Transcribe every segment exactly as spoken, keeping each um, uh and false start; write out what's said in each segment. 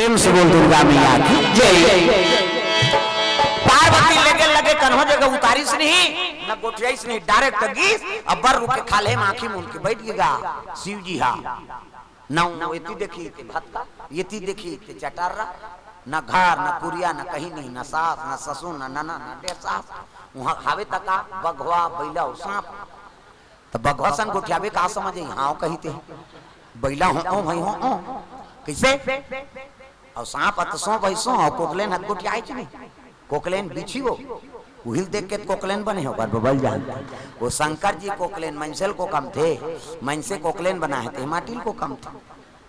प्रेम से बोल दुर्गा मैया की जय। पार्वती लेगे लगे कन्हो जगह उतारिस नहीं, न गोठियाइस नहीं, डायरेक्ट गीस, अब्बर रुख के खाल्हे म आँखी मूंद के बइठ गे गा शिव जी हा। न एती देखही ते भतका, एती देखही ते चटर्रा, न घर, न कुरिया, न कहीं नहीं, न सास, न ससुर, न नना, न डेर सास। उहाँ हावे त का, बघवा, बइला अउ सांप। त बघवा सन गोठियाबे का समझ आही? हाँ कहिथे, बइला हो ओ भाई हो ओ। कइसे? अउ सांप अत सो भाई सो, अउ कोकलेन हत गोठियाइच नहीं। कोकलेन बिछी हो, उहिल देख के कोकलेन बने हो, पर बबल जान। वो शंकर जी कोकलेन, मनसेल को कम थे, मनसे कोकलेन बनाए थे, माटिल को कम थे।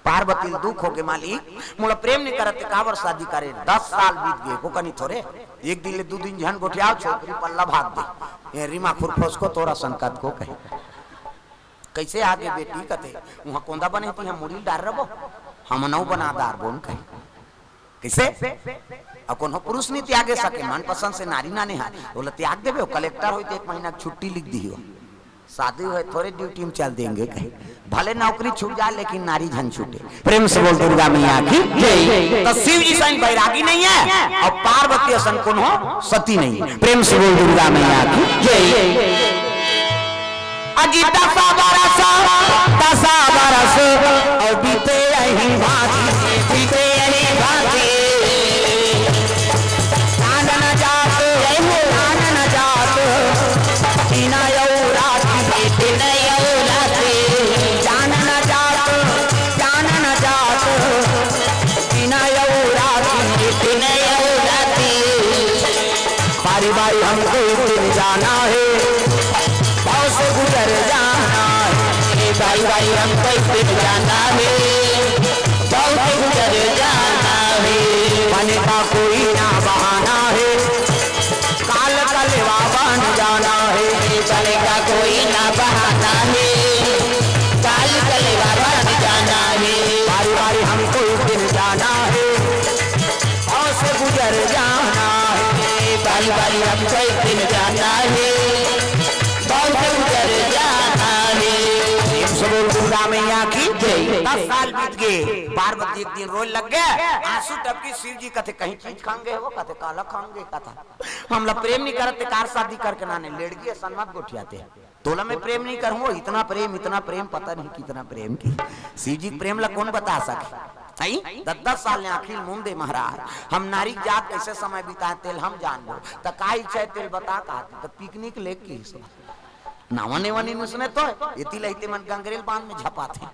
पार्वती ल दुख होगे, मालिक, मोला प्रेम नहीं करत, ते काबर शादी करे? दस साल बीत गे, को कनी थोरे, एक दिन ले दू दिन झन गोठियाव, छोकरी पल्ला भाग दे। ए रीमा खुरफोस को तोरा संकत को कहे। कइसे आगे बेटी कथे, उहाँ कोंदा बने तिहाँ मुड़ी डार रबो, हम नौ बना दार बोन कहे। कइसे? अउ कोनो पुरुष नहीं त्यागे सके, मनपसंद से नारी नाने हा, ओला त्याग देबे, वो कलेक्टर होई त एक महीना के छुट्टी लिख दिही हो। शादी होय थोरे ड्यूटी में चल देंगे कहे, भले नौकरी छूट जाए लेकिन नारी झन छूटे। प्रेम से बोल दुर्गा मैया की जय। त शिव जी सन बैरागी नहीं है अउ पार्वती असन कोनो सती नहीं। प्रेम से बोल दुर्गा मैया की जय। अजी दसा बरस, दसा बरस अउ बीते यही भांति, बीते यही भांति। चांद न जात, चांद न जात, दिन अउ रात, दिन अउ रात। चांद न जात, चांद न जात, दिन अउ रात, दिन अउ रात। बारी बारी हमको एक दिन जाना है, भव से गुजर जाना है। बारी बारी हमको एक दिन जाना है, भव से गुजर जाना है। बने का कोई ना बहाना है, काल का लेवा बन जाना है। बने का कोई ना बहाना है, काल का लेवा बन जाना है। बारी बारी हमको एक दिन जाना है, भव से गुजर जाना है। बारी बारी हमको एक दिन जाना है, भव से गुजर जाना है। प्रेम से बोल दुर्गा मैया की जय। दस साल बीत गे, पार्वती एक दिन रोए लग गे, आंसू टपकी। शिव जी कथे, कहीं चीज खांगे हो? कथे, काला खांगे? कथा, हमला प्रेम नहीं करत, ते कार शादी करके नाने लेड़गी असन मत गोठियाते। तोला मैं प्रेम नहीं करूँ, इतना प्रेम, इतना प्रेम, पता नहीं कितना प्रेम की। शिव जी के प्रेम ला कौन बता सके? सही? दस दस साल ने आँखी ल मूंद दे महाराज, हम नारी जात कइसे समय बिताए तेल हम जानबो। त का इच्छा है तेल बता, कहा त पिकनिक लेके इस बार। नावा नेवा नहीं सुने तो एती लहिते मन गंगरेल बांध में झपाथे।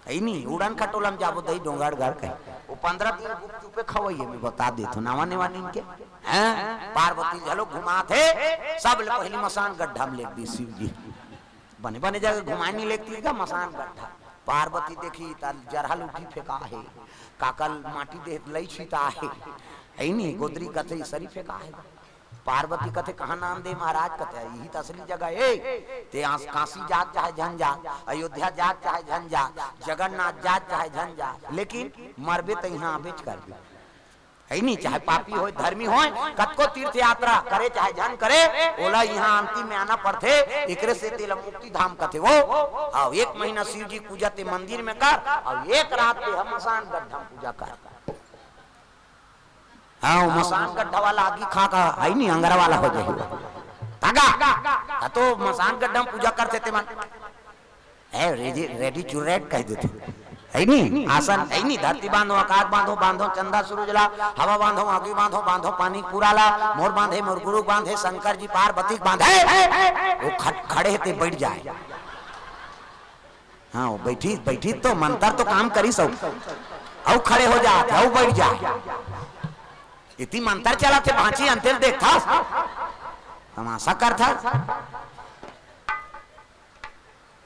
है नी, उड़न खटोला में जाबो दही डोंगरगढ़ कहे। वो पंद्रह दिन गुपचुपे खवइए, मैं बता देत हूँ, नावा नेवा नीन के। हैं? पार्वती घलो घुमात हे, सब ले पहली मसान गड्ढा में लेग दी शिव जी। बने बने जगह घुमाए नहीं लेगती का मसान गड्ढा। पार्वती देखी त जरहल उठी फेंका हे, काकल माटी देह लई छिता हे। है नी, गोदरी कथई सरी फेंका हे। पार्वती कथे, "कहाँ नाम दे महाराज?" कथे, "यही त असली जगह हे। ते आस-, काशी जात चाहे झन जात, अयोध्या जात चाहे झन जात, जगन्नाथ जात चाहे झन जात, लेकिन मरबे त इहाँ आबेच करबे।" है नी, चाहे पापी होय, धर्मी होय, कतको तीर्थ यात्रा करे चाहे झन करे, ओला इहाँ अंतिम में आना पड़थे। एकरे से तेला मुक्ति धाम कथे वो। अउ एक महीना शिव जी पूजा ते मंदिर में कर, अउ एक रात ते हम मसान गड्ढा में पूजा कर। हाँ, वो मसान गड्ढा वाला आगी खा का है नी, अंगरा वाला हो जाए। तागा, आ तो मसान गड्ढा में पूजा करथे ते मन। ए, ready, ready to red कह देथे। है नी, आसन है नी, धरती बांधो, आकाश बांधो, बांधो चंदा सूरज ला, हवा बांधो, आगी बांधो, बांधो पानी पूरा ला, मोर बांधे, मोर गुरु बांधे, शंकर जी पार्वती बांधे। वो खट-, खड़े हे ते बैठ जाए। हाँ, वो बैठी, बैठी तो मंतर तो काम करी सब। अउ खड़े हो जात, अउ बैठ जात। इतनी मंतर चला थे भांची अंतेल देखथस। तमाशा करथस।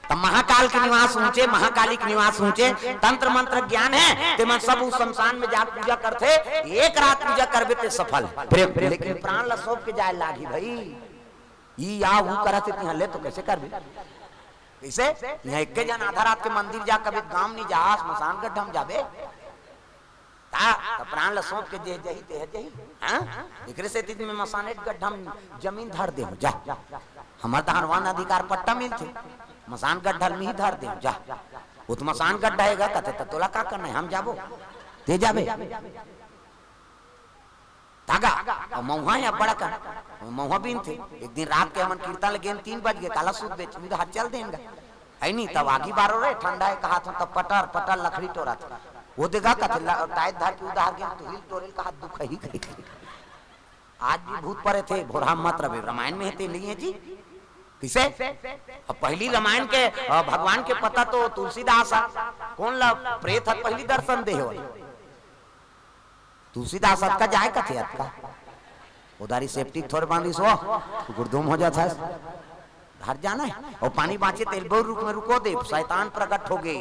त महाकाल के निवास ऊंचे, महाकाली के निवास ऊंचे, तंत्र मंत्र ज्ञान हे, ते मन सब उस शमशान में जाके पूजा करथे, एक रात पूजा करबे ते सफल। प्रेम, लेकिन प्राण ला सौंप के जाए लागी भाई। ई या ऊ करत हे, तिहां ले तो कैसे करबे? कैसे? यहाँ एक जन आधा रात के मंदिर जा, कभी गांव नहीं जा, श्मशान गड्ढा में जाबे। ता, त प्राण ल सौंप के जे जही, ते ह जही। हाँ? एकरे सेती में मसानेट गड्ढा में जमीन धर दे हो, जा। हमर तहान वन अधिकार पट्टा मिलथे। मसान गड्ढा में ही धर दे हो, जा। वो तो मसान गड्ढा हे गा, कथे, "त तोला का करना हे? हम जाबो।" ले जाबे। धागा, अउ मउहा हे अब्बड़ अकन, मउहा बीनथे। एक दिन रात के हमन कीर्तन ले गेन, तीन बज गे, काला सूत बेच, उधार चल देन गा। है नी, तब आगी बारो रे, ठंडा हे कहात हूँ, तब पटर, पटर लकड़ी टोरत। वो देगा कथे, ल-, टाइत धर के उधार गेन, तुहिल टोरेल कहात दुख ही कही। आज भी भूत परेत हे, भोरहा मत रबे, रामायण में हे ते नहीं हे जी। किसे? अब पहली रामायण के, अ, भगवान के पता तो तुलसीदास हे। कोन ला प्रेत हे पहली दर्शन दे हो? तुलसीदास अतका जाए कथे अतका। उधारी सेप्टिक थोड़े बांधिस हो, गुड़धुम हो जात हे। हर जाना हे। अउ पानी बाँचे तेल बहु रुख में रुको दे, शैतान प्रकट हो गे।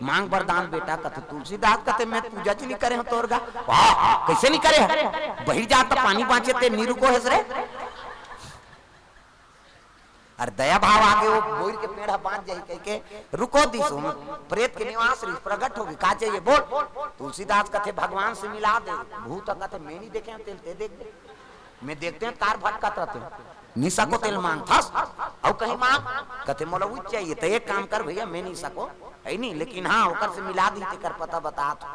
मांग वरदान बेटा कथे, तुलसीदास कथे, मैं पूजा च नहीं करे हूँ तोर गा। वाह, कैसे नहीं करे हे? बहिर जात पानी बाँचे तेल नहीं रुको हेस रे। अरे दया भाव आगे वो बोइर के पेड़ ह बाँच जाही कह के रुको दिस हूँ। प्रेत के निवास रहिस, प्रकट हो गे, का चाहिए बोल। तुलसीदास कथे, भगवान से मिला दे। भूत कथे, मैं नहीं देखे हूँ तेल, ते देख दे। मैं देखते हैं तार भटकत रहते हैं। निशा को तेल मांगथस, अउ कहीं मांग, कथे मोला उच चाहिए, तो एक काम कर भैया, मैं निशा को, है नहीं, लेकिन हाँ, ओकर से मिला दी, तेकर पता बता तो।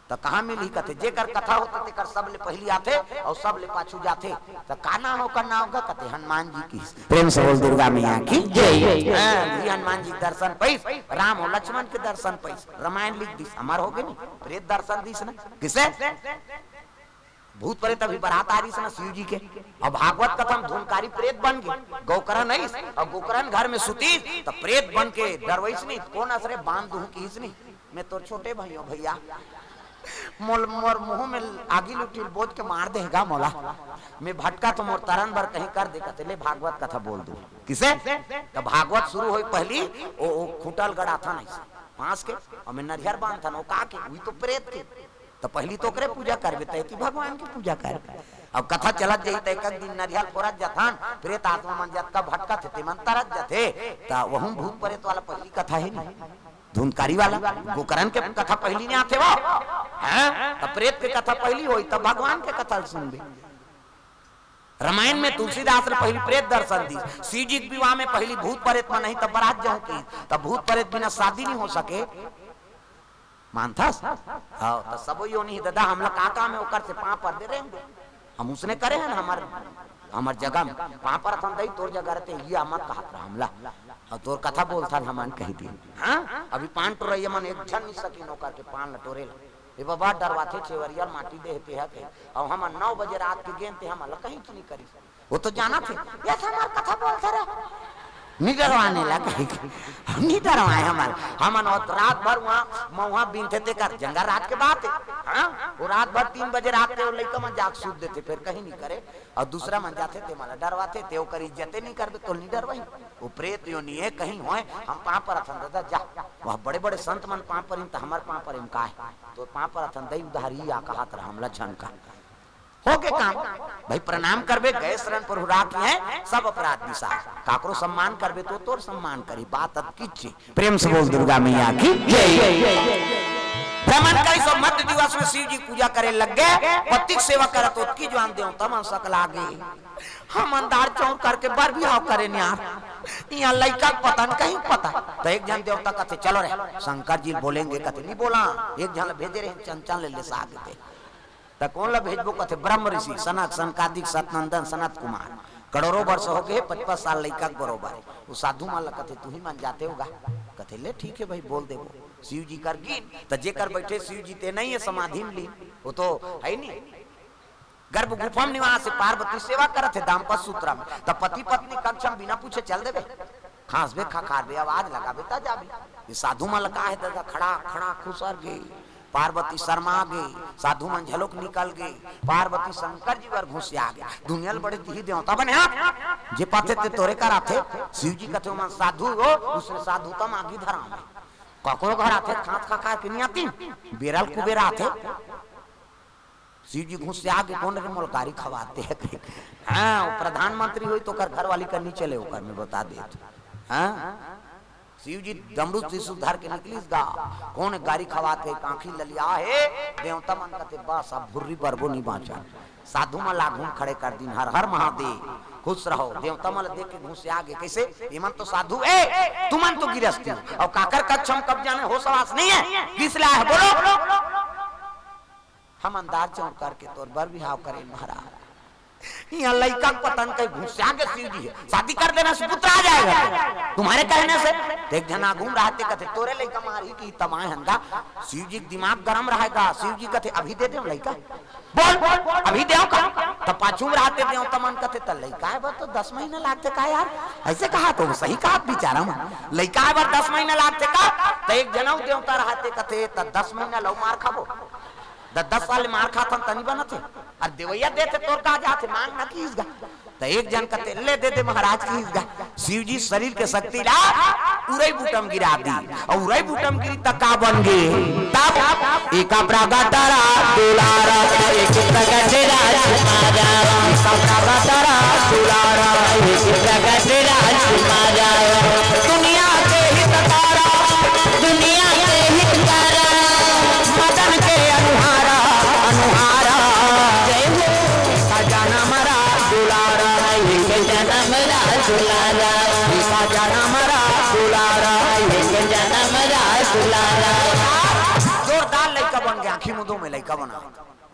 तो कहाँ मिली, कथे जेकर कथा होथे, तेकर सबले पहली आथे अउ सबले पाछू जाथे। तो का नाम ओकर नाम का, कथे हनुमान जी की। प्रेम से बोल दुर्गा मैया की जय। हाँ, जी हनुमान जी के दर्शन पाइस, राम अउ लक्ष्मण के दर्शन पाइस, रामायण लिख दिस, अमर हो गे नहीं, प्रेत दर्शन दिस ना। किसे? भूत प्रेत अभी बरात आ रहिस ना शिव जी के, अउ भागवत कथा में धुनकारी प्रेत बन गे। गोकरण अइस, अउ गोकरण घर में सुतीस, त प्रेत बन के डरवइस नहीं, कोन असरे बांध दूँ किहिस नहीं, मैं तोर छोटे भाई हूँ भैया, मोल, मोर मुंह में आगी लुटिल बोझ के मार देगा मोला, मैं भटकत हूँ, मोर तरन बर कहीं कर दे, कथे ले भागवत कथा बोल दूँ। किसे? त भागवत शुरू होई पहली, ओ, ओ खुटल गड़ाथन अइसे, पास के, अउ मैं नरियर बांधथन, ओ का के, उही तो प्रेत के। त पहली तो ओकरे पूजा करबे, तैती भगवान के पूजा करबे। अब कथा चलत जाही, त एक, एक दिन नरियल फोरत जथन, प्रेत आत्मा मन जतका भटकत हे, ते मन तरत जथे, त वहू भूत प्रेत वाला पहली कथा हे नहीं, धुनकारी वाला, गोकरण के कथा पहली नहीं आथे वो, हैं? त प्रेत के कथा पहली होई, तब भगवान के कथा सुनबे। रामायण में तुलसीदास ने पहली प्रेत दर्शन दिस, शिव जी के विवाह में पहली भूत प्रेत मन नहीं, तब बरात जाहूं किहिस, तब भूत प्रेत बिना शादी नहीं हो सके। मानथस? हाँ, त सबो योनि हे ददा, हमला का काम हे ओकर से, पाँव पर दे रहे हैं। हम उसने करे हैं ना, हमर, हमर जगह में पाँव परथन दई, तोर जगह रहते, ये मत कहत रहा हमला। अउ तोर कथा बोलथन हमन कहि दिए। हाँ? अभी पान टोरइया मन एक झन नहीं सकिन ओकर के पान ल टोरे ला। ए बाबा, डरवाथे छेवरिया ल माटी दे हे तेहा कही। अउ हमन नौ बजे रात के गेन ते हमन ल कहीं नहीं करी। वो तो जानथे, ये तो हमर कथा बोलथे रे। नहीं डरवाने ला कही। हम नहीं डरवाए हमन। हमन वो रात भर वहाँ मउहा बीनथे तेकर जंगल राज के बात हे। हाँ? वो रात भर तीन बजे रात के वो लइका मन जाग सूत देथे, फिर कहीं नहीं करे। अउ दूसरा मन जाथे ते मन ल डरवाथे, ते ओकर इज्जते नहीं करबे तो नहीं डरवाही। वो प्रेत योनि हे, कहीं होय, हम पाँव परथन ददा जा। वह बड़े-बड़े संत मन पाँव परिन त हमर पाँव परिन का हे? तो पाँव परथन दई उधारी आ कहत रहा हमला झन का। हो गे काम। भाई प्रणाम करबे, गए शरण प्रभु राखिहैं, सब अपराध बिसार। काकरो सम्मान करबे तो तोर सम्मान करी, बात अतकिच हे। प्रेम से बोल दुर्गा मैया की जय। जमन कई सो मध्य दिवस में शिव जी पूजा करे लग गे, पति के सेवा करत ओतकी जुवान देवता मन सकला गे। हमन दार चौर करके बर बिहाव करे न्यार। इहाँ लइका के पता न कहीं पता। त एक झन देवता कथे, "चलो रे, शंकर जी ल बोलेंगे," कथे, "नहीं बोला।" एक झन ल भेजे रहे, चंचल ले लेसा गे ते। त कोन ल भेजबो कथे, "ब्रह्म ऋषि, सनक, सनकादिक, सतनंदन, सनत कुमार। करोड़ों वर्ष हो गे, पचपन साल लइका के बरोबर हे।" वो साधु मन ल कथे, "तुही मन जाते हो गा?" कथे, "ले ठीक हे भाई, बोल देबो।" शिव जी कर गिन, त जेकर बैठे शिव जी ते नहीं हे, समाधि में लीन, वो तो हे नहीं। गर्भ गुफा में निवास हे, पार्वती सेवा करत हे, दाम्पत्य सूत्र में। त पति पत्नी कक्ष में बिना पूछे चल देबे, खांसबे, खखारबे, आवाज लगाबे, त जाबे। ये साधु मन ल का हे ददा, खड़ा खड़ा खुसर गे, पार्वती शर्मा गे, साधु मन झलोक निकल गे, पार्वती शंकर जी बर घुसिया गे। दुनिया ल बड़े तिही देवता बने हाथ, जे पाथे ते तोरे कर आथे। शिव जी कथे, "ओमन साधु हो, उसने साधु तम आगी धरावे।" ककरो घर आथे, खांस खखार के नहीं आतिन, बेरा ल कुबेरा आथे। शिव जी घुसिया गे, "कोन रे मोला गारी खवाथे?" हाँ, वो प्रधानमंत्री होई तो ओकर घरवाली कर नहीं चले, ओकर मैं बता देत। हाँ, शिव जी डमरू त्रिशूल धर के निकलिस गा, "कोन गारी खवाथे, कांखी ललिया हे?" देवता मन कथे, "बस अब भुर्री बरबो नहीं बाँचा।" साधु मन ल आघू म खड़े कर दिन, "हर हर महादेव, खुश रहो।" देवता मन ल देख के घुसिया गे, "कैसे? ये मन तो साधु हे, तुमन तो गिरस्ती हो, अउ काकर कक्ष में कब जाने होश हवास नहीं हे, किस लाए हे बोलो?" हम अंदाज चौड़ करके तोर बर बिहाव करेन महाराज। इहाँ लइका के पतन कहीं घुसिया के शिव जी हे, शादी कर देना, सुपुत्र आ जाएगा तुम्हारे कहने से। तो एक झना घूम रहा थे, कथे, "तोरे लइका मारही कि तमाय हंगा।" शिव जी के दिमाग गरम रहेगा। शिव जी कथे, "अभी दे देव लइका।" "बोल, अभी देव का?" तो पाछू में रहते देवता मन कथे, "त लइका आए बर तो दस महीना लागथे का यार?" ऐसे कहा तो सही कहा बेचारा मन, "लइका आए बर दस महीना लागथे का?" तो एक झना देवता रहते कथे, "त दस महीना लव मार खाबो, द-, दस साल मार खाथन तनी बनत हे, अउ देवइया देथे तोर का जाथे, मांग ना किहिस गा।" त एक झन कथे, "ले दे दे महाराज," किहिस गा। शिव जी शरीर के शक्ति ला उरई बूटा म गिरा दी, अउ उरई बूटा म गिरी त का बन गे? तब एका प्रगट रहा दुलारा, एक प्रगट राजकुमारा, एका प्रगट रहा दुलारा, एक प्रगट राजकुमारा, दुनिया के हितकारा, दुनिया के हितकारा, मदन के अनुहारा, अनुहारा। जय हो। का जनम रा दुलारा, एक जनम रा दुलारा, का जनम रा दुलारा, एक जनम रा दुलारा। जोरदार लइका बन गे, आँखी मुंदो में लइका बना।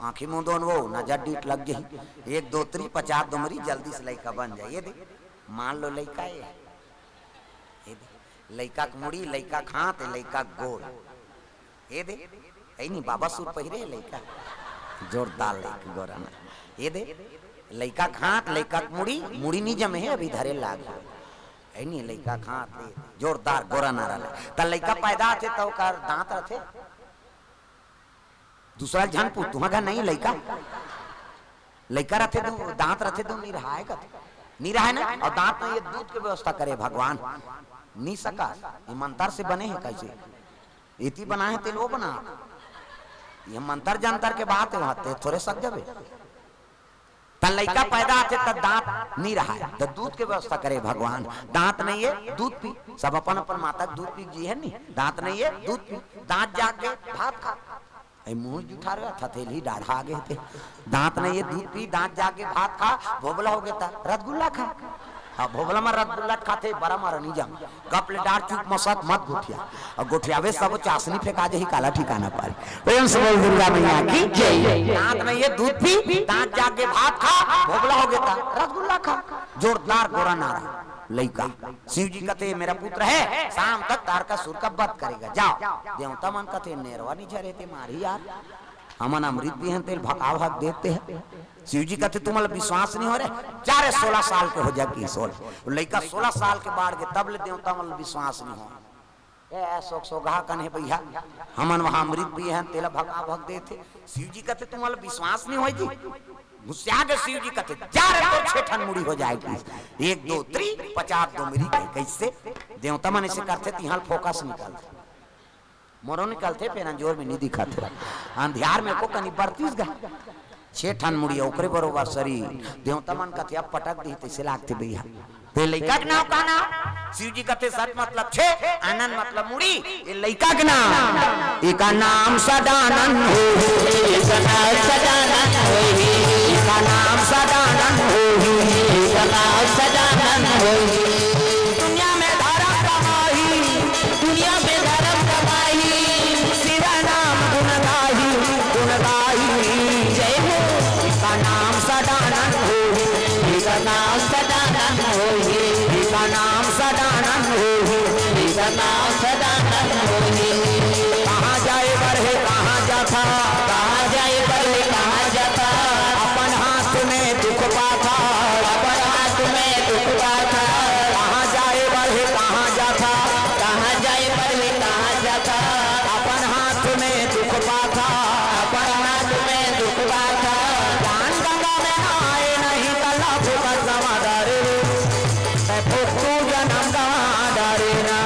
आँखी मुंदो में वो नजर डीठ लग गई, एक दो त्री पचास दो मरी, जल्दी से लइका बन जाए। ये दे, मान लो लइका ये, ये दे, लइका के मुड़ी, लइका के हाथ, लइका के गोड़। ये दे, ऐ नी बाबा सूट पहिरे हे लइका, जोरदार लइका गोरा ना। ये दे, लइका के हाथ, लइका के मुड़ी, मुड़ी नी जमे हे, अभी धरे लाग। ऐ नी लइका के हाथ, ये जोरदार गोरा नारा ले। त लइका पैदा होथे त ओकर दांत रथे? दूसरा झन पूछ, तुँहर घर नहीं लइका? लइका रथे दू, दांत रथे दू, निरहाय कथे। निरहाय ना, अउ दांत नहीं, ये दूध के व्यवस्था करे भगवान। नी सकस, ये मंतर से बने हे कैसे? इति बनाए हे तेल वो बना। ये मंतर जंतर के बात हे, वहाँ ते थोरे सक जबे। त लइका पैदा होथे त दांत नी रहाय, त दूध के व्यवस्था करे भगवान। दांत नहीं हे, दूध पी, सब अपन अपन माता के दूध पी जी हे नी। दांत नहीं हे, दूध पी, दांत जाग गे, भात खा। ऐ मुंह जुठा रहा था, थेली डाढ़ा गे ते। दांत नहीं हे, दूध पी, दांत जाग गे, भात खा, भोबला हो गे त रसगुल्ला खा। अब भोबला म रसगुल्ला खाथे, बरा म रनी जम। गप ले डार चुप मसत मत गोठिया। अउ गोठियाबे सब चासनी फेंका जाही, काला ठिकाना पारी। प्रेम से बोल दुर्गा मैया की जय। दांत नहीं हे, दूध पी, दांत जाग गे, भात खा, भोबला हो गे त रसगुल्ला खा। जोरदार गोरा नारा। लइका। शिव जी कथे, "मेरा पुत्र है, शाम तक तारकासुर का वध करेगा, जाओ।" देवता मन कथे, "नेरवा नी झरे ते मारही यार, हमन अमृत पीहन तेल भका भक देते हैं।" शिव जी कथे, "तुमला विश्वास नहीं हो रे, जा रे, सोलह साल के हो जा कि सोलह।" वो लइका सोलह साल के बाढ़ गे, तब ले देवता मन विश्वास नहीं हो। ए, सोक सोगहा कन हे भैया, हमन वहाँ अमृत पीहन, तेला भका भक देथे। शिव जी कथे, "तुमला विश्वास नहीं होय जी?" गुस्सा गे शिव जी कथे, "जा रे, तोर छे ठन मुड़ी हो जाए।" एक, दो, त्री, पचास दो मरी गे। कैसे? देवता मन ऐसे करथे, तिहाँ फोकस निकलथे। मोरो निकलथे, फेर अंजोर में नहीं दिखत हे। अंधियार में को कनी बरतीस गा। छे ठन मुड़ी, ओकरे बरोबर शरीर। देवता मन कथे, "अब पटक दी," तैसे लागथे भैया। ते लइका के नाम का नाम? शिव जी कथे, "सत मतलब छे, आनंद मतलब मुड़ी।" ये लइका के नाम, एका नाम सदानंद हो, एका नाम सदानंद हो, एका नाम सदानंद हो, एका नाम सदानंद हो। दुनिया में धर्म कमाही, दुनिया में धर्म कमाही, शिव नाम गुण गाही, गुण गाही। जय हो। एका नाम सदानंद हो, एका नाम सदानंद होही, एका नाम सदानंद होही, एका नाम सदानंद होही। कहाँ जाए बर हे, कहाँ जाथा? कहाँ जाए बर हे, कहाँ जाथा? अपन हाथ में दुख पाथा, अपन हाथ में दुख पाथा। कहाँ जाए बर हे, कहाँ जाथा? कहाँ जाए बर हे, कहाँ जाथा? अपन हाथ में दुख पाथा, अपन हाथ में दुख पाथा। ज्ञान गंगा में नहाए नहीं त लभ भस्म डरे रे। ते फोकटू जनम गवा डरे ना,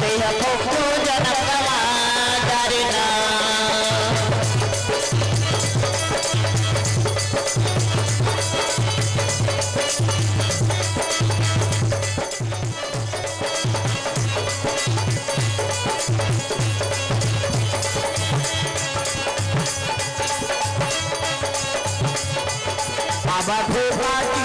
ते फोकटू जनम गवा डरे ना। बाबा फूफा की